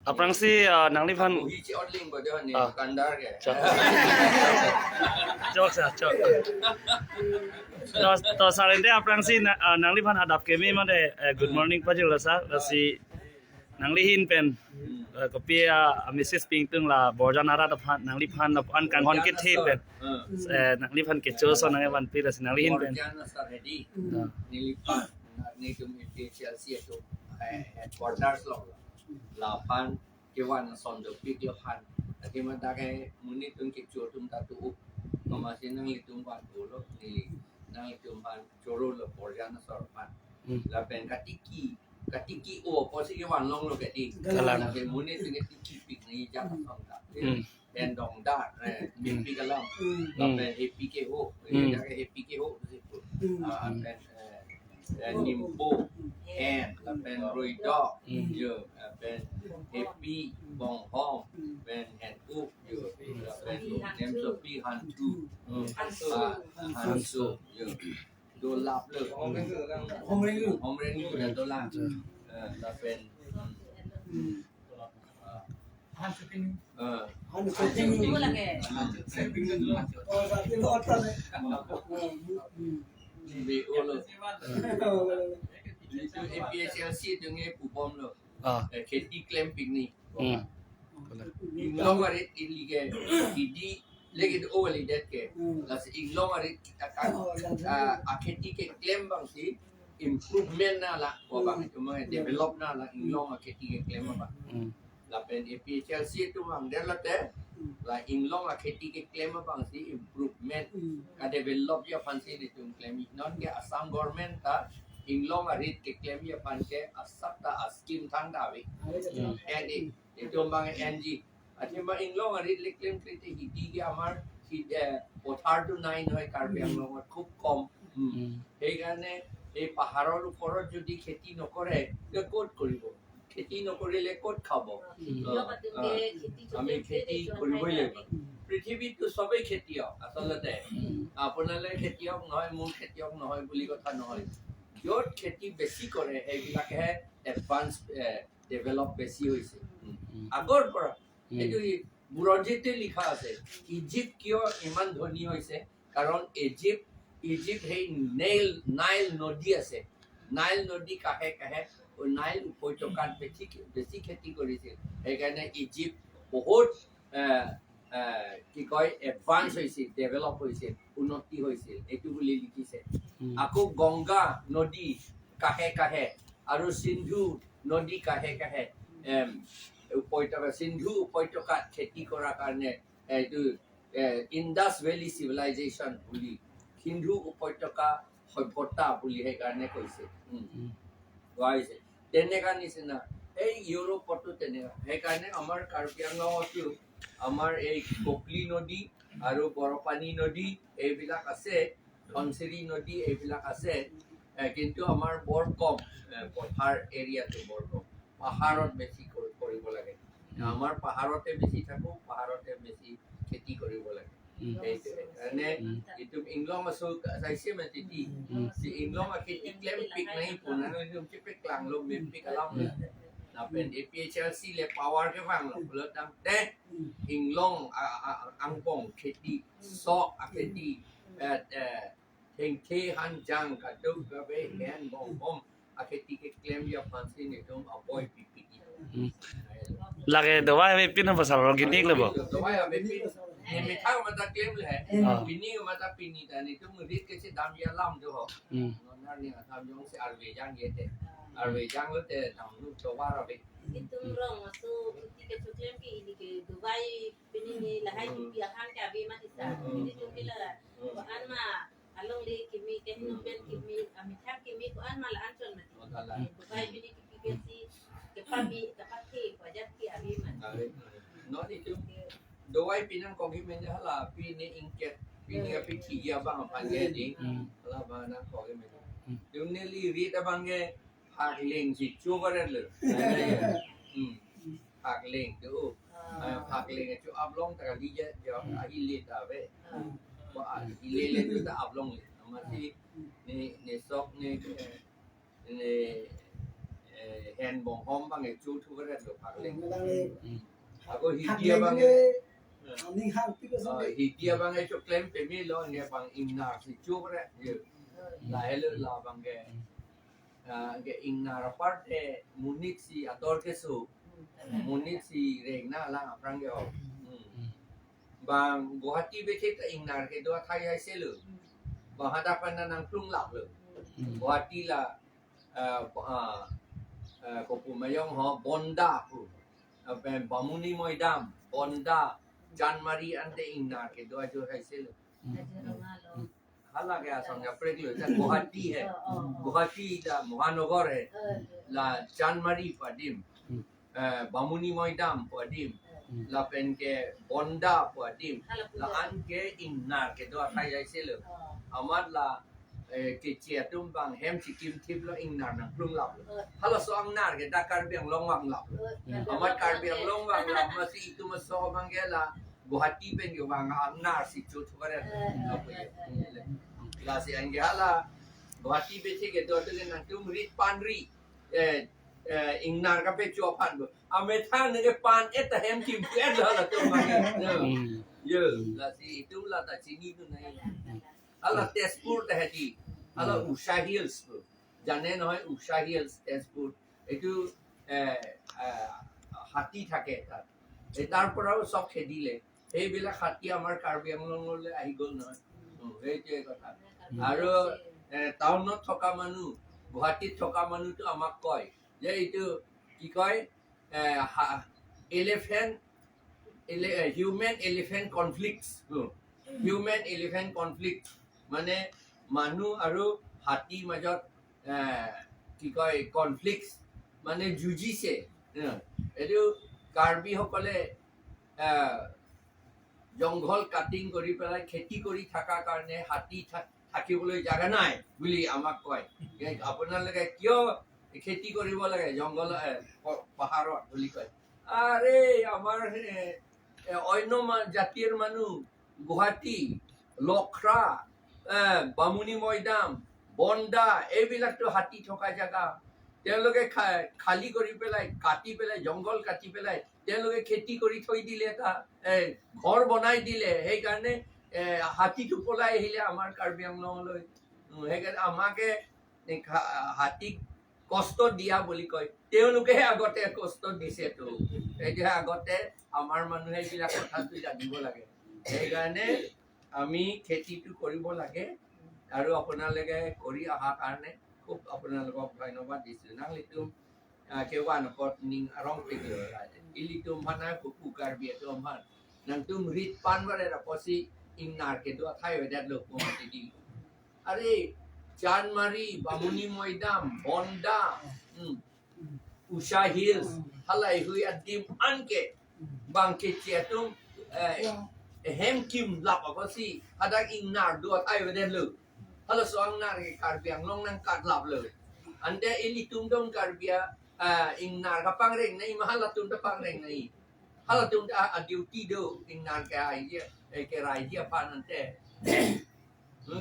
Aprangsi nangliphan chok sa chok to sarende aprangsi nangliphan adap kemi made good morning pajul sa rasi nanglihin pen kopi Mrs Pingtung la borjan ara ta phan nangliphan la an kang hon ke the pen nangliphan ke cho so nang wan pi rasi nanglihin pen borjan sa ready nilipan ni tum APHLC to headquarters lo la phan kewan son do pik lo phan ati ma ta ke muni tum ke cho tum ta tu ma se nang li tum ban tu lo ni nang li tum ban choro lo borjan sa phan la pen katiki katiki o po si kewan long lo ke di la ke muni tum ke tiki pik ni ja son ta pen dong da mi pik la la pen APK ho ja ke APK ho pen Nimbo and แล้วเป็นรุยดอกอยู่เป็นเฮปปี้บองฮองเป็นแฮนอุ๊บอยู่แล้วเป็นเนมโซปี้ฮันทูฮันซูอยู่ตัวลับเลยฮอมเรนฮอมเรนอยู่แต่ตัวล่างแล้วเป็นฮันซูปิงฮันซูปิงบีโอเลยAPHLC ตรงนี้ผู้บอมเลยเคที่เคลมปิกนี่อิงลงอะไรอิลีเกที่ดีเล็กโอเวอร์ลีเด็ดเกแล้วอิงลงอะไรอาเคที่เคลมบางสิ improvement น่าละว่าบางทีมัน develop น่าละอิงลงอาเคที่เคลมบางแล้วเป็น APHLC ตัวบางเดี๋ยวละแต่ละอิงลงอาเคที่เคลมบางสิ improvement การ develop ยาฟันซีในตัวเคลมนั่นแก Assam government ตา Inglong arit ke claim ya pan ke asapta askim thang dawi and eto bang NG athima Inglong arit le claim klite hiti ke amar পথাৰটো নাই নহয় কাৰ্বি আংলঙত খুব কম সেইকাৰণে এই পাহাৰৰ ওপৰত যদি খেতি নকৰে ক'ত কৰিব খেতি নকৰিলে ক'ত খাব আমি খেতি কৰিবই লাগিব পৃথিৱীততো চবেই খেতিয়ক আচলতে আপোনালৈ খেতিয়ক নহয় মোৰ খেতিয়ক নহয় বুলি কথা নহয় য'ত খেতি বেছি কৰে সেইবিলাকেহে এডভান্স ডেভেলপ বেছি হৈছে আগৰ পৰা এইটো বুৰঞ্জীতে লিখা আছে ইজিপ্ত কিয় ইমান ধনী হৈছে কাৰণ ইজিপ্ত সেই নাইল নদী আছে নাইল নদী কাষে কাষে নাইল উপত্যকাত বেছি বেছি খেতি কৰিছিল সেইকাৰণে ইজিপ্ত বহুত কি কয় এডভান্স হৈছিল ডেভেলপ হৈছিল উন্নতি হৈছিল এইটো বুলি লিখিছে আকৌ গংগা নদী কাষে কাষে আৰু সিন্ধু নদী কাষে কাষে উপত্যকা সিন্ধু উপত্যকাত খেতি কৰাৰ কাৰণে এইটো ইণ্ডাছ ভেলী চিভিলাইজেশ্যন বুলি সিন্ধু উপত্যকা সভ্যতা বুলি সেইকাৰণে কৈছে কোৱা হৈছে তেনেকা নিচিনা এই ইউৰোপতো তেনেকা সেইকাৰণে আমাৰ কাৰ্বি আংলঙতো আমাৰ এই কপলি নদী আৰু বৰপানী নদী এইবিলাক আছে ধনশিৰি নদী এইবিলাক আছে কিন্তু আমাৰ বৰ কম পথাৰ এৰিয়াটো বৰ কম পাহাৰত বেছি কৰিব লাগে আমাৰ পাহাৰতে বেছি থাকোঁ পাহাৰতে বেছি খেতি কৰিব লাগে সেইকাৰণে এইটো ইংলং আছো চাইছে মানে তিতি ইংলং খেতি ক্লেম পিক নাই পুনা পিক লাং লো পিক আলাম na pen APHLC le power ke bang lo lo dang te inglong angpong kheti sok a kheti theng the han jang ka tu ka be hen bong bom a kheti ke claim ya phansi ne tum avoid PPE lage dawai be pin pasal organic le bo dawai be pin ne me thang ma ta claim le pini ma ta pini ta ne tum rit ke se dam ya lam jo ho na ne tham jong se arwe jang ye te arwe jang lo te dam lu to wa ra be itu rong asu ketika coklat ki ini ke Dubai pini ni lahai pipi akan ka bi ma isa ini coklat la ko an ma along li kimi ke hinum ben kimi ami thak kimi ko an ma la an chon ma Dubai pini ki ke si ke pabi ke pakhi ko jat ki abi ma no itu Dubai pinang ko gi men hala pi ni ingket pi ni pi thi ya bang phan ge di hala ba na ko gi men du ne li ri ta bang geผักเล่งสิจูก็ได้เลยผักเล่งดูผักเล่งจูอับลงแต่ก็ดีเยอะเดี๋ยวอีเลตาเว้ว่าอีเลเลดูแต่อับลงเลยมาที่ในในซอกในใน হেন বহম বাঙে চৌথু করে ফাকলে আকৌ হিতিয়া বাঙে ning hang pi ko sa hitia bange cho claim pe mi lo nge bang ingnar si chu re la hele la bange ge ingnar apart e munik si ador ke su munik si regna la aprang ge o bang Guwahati bethe ta ingnar ke do thai hai se lu ba hada pan na nang plung lap lu Guwahati la ko pu mayong ho bonda pu Bamuni Moidam Bonda Chanmari আনতে ইংনারকে দোয়া জোর খাইছিল হালা গয়া সঙ্গে প্রেগলো তা গুয়াহাটি হে গুয়াহাটি দা মহানগর হে লা চানমারি পাডিম বামুনি ময়দাম পাডিম লা পেনকে বন্ডা পাডিম লা আনকে ইংনারকে দোয়া খাই যাইছিল আমার লা কে চেতুম বাং হেম সিকিম থিপ লো ইংনার নাং প্লুং লাপ হালা সো আংনার কে দা কার্বি আংলং ওয়াং লাপ আমার কার্বি আংলং ওয়াং লাপ মা সি ইতু মা সো বাং গে লা গুয়াহাটি পেন গে ওয়াং আংনার সি চু থুবারে লা সি আংগে হালা গুয়াহাটি বে থেকে দো তে নাং তুম রিত পানরি ইংনার কা পে চো পান আমে থা নে পান এত হেম কিম এ লা তুম বাং গে লা সি ইতু লা তা চিনি তু নাই হালা তেজপুর দেখাতি হালা উষা হিলস জানে নহয় উষা হিলস তেজপুৰ এইটো হাতী থাকে তাত তাৰ পৰাও চব খেদিলে সেইবিলাক হাতী আমাৰ কাৰ্বি আংলঙলৈ আহি গ'ল নহয় সেইটোৱে কথা। আৰু টাউনত থকা মানুহ গুৱাহাটীত থকা মানুহটো আমাক কয় যে এইটো কি কয় elephant human elephant conflict human elephant conflict মানে মানুহ আৰু হাতীৰ মাজত কি কয় কনফ্লিক্ট মানে যুঁজিছে। এইটো কাৰ্বিসকলে জংঘল কাটিং কৰি পেলাই খেতি কৰি থকাৰ কাৰণে হাতী থাকিবলৈ জাগা নাই বুলি আমাক কয়। আপোনালোকে কিয় খেতি কৰিব লাগে জংঘল পাহাৰত বুলি কয়। আৰে আমাৰ অন্য জাতিৰ মানুহ গুৱাহাটী লখৰা বামুণী মৈদাম বন্দা এইবিলাকতো হাতী থকা জেগা তেওঁলোকে খালী কৰি পেলাই কাটি পেলাই জংঘল কাটি পেলাই তেওঁলোকে খেতি কৰি থৈ দিলে এটা ঘৰ বনাই দিলে সেইকাৰণে হাতীটো পলাই আহিলে আমাৰ কাৰ্বি আংলঙলৈ। সেইকাৰণে আমাকে হাতীক কষ্ট দিয়া বুলি কয় তেওঁলোকেহে আগতে কষ্ট দিছেতো। সেইটোহে আগতে আমাৰ মানুহে এইবিলাক কথাটো জানিব লাগে। সেইকাৰণে আমি খেতিটো কৰিব লাগে আৰু আপোনালোকে কৰি অহাৰ কাৰণে খুব আপোনালোকক ধন্যবাদ দিছোঁ। নাংলিতুম কেৱানকত নিং আৰং ইলিতুম ভানা কুকু কাৰ্বি ভান নাংতুম ৰিত পানবাৰে ৰপচি ইংনাৰ কেদুৱা ঠাই হৈ লোক দি আৰে চানমাৰি বামুণী মৈদাম বন্দা উষা হিলছ হালাই হুই আদিম আনকে Banke চেতুম hem kim lap ako si hadak ingnar dua tayo den lu hala so angnar ke karbiang long nang kat lap lu ande ili tum dong karbia ingnar ka pang reng nai mahala tum ta pang reng nai hala tum ta a duty do ingnar ke ai ye ke rai dia pan ante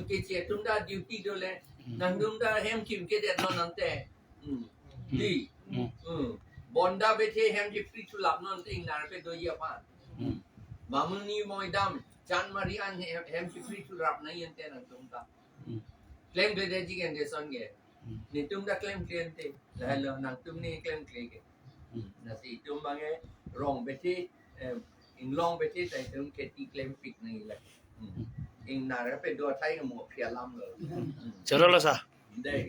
ke che tum ta duty do le nang dum ta hem kim ke det non ante di bonda bethe hem ji free to lap non ingnar pe do ye pan Bamuni Moidam Chanmari an hem free to rap nai ante nang tum ta claim de ji gen de son ge ni tum da claim claim te la lo nang tum ni claim claim ge na si tum bange rong be thi ing long be thi tai tum kheti claim pik nai la ing na ra pe do thai mo phia lam lo chalo lo sa dei.